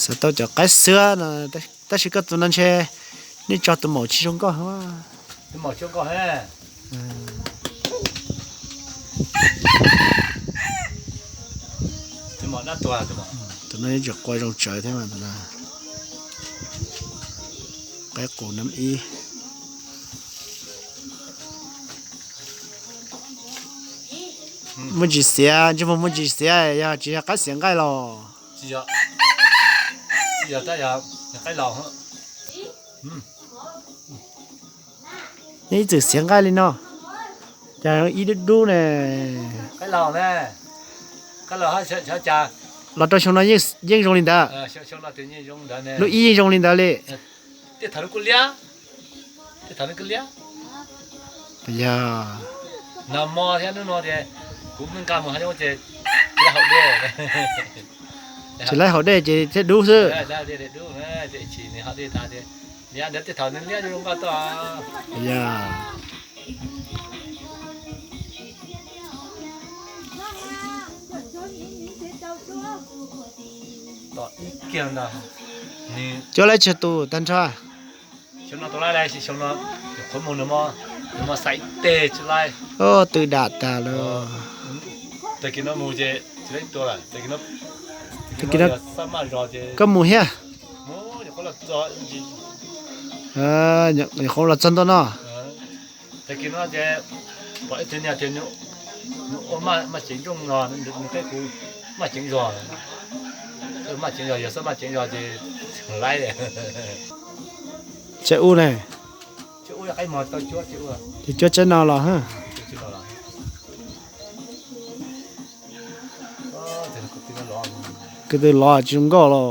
Tau tau cov qaib xwb no, tab sis koj tus no ntshe nej tso tus maum tsis zoo nkauj. Tus no yeej tseem qua zoo tsawv thiab mas. Qaib qus nab ib. Muaj ntsis xiav, ntsej muag muaj ntsis xiav, yog tsis yog qaib xiav nqaij los? Nej ib txwm xiav nqaij li no, cas ib dub dub ne. Los rau xyoo no yeej zoo li ntawd. Lub ib yeej zoo li ntawd li. Yog, tsis laib haus dej ces thiaj dub xwb. Yog. Cuab laib tsawg tus tag nrho? Tw dam tas lawm. Koj mus thiab? Nyuam qhuav los txog ntua no. Maj ceev zog, maj ceev zog, yog maj ceev zog ces laib. Tsawg ub ne? Ces cuab tsawg no los? Ko tw los tsis zoo nkauj los?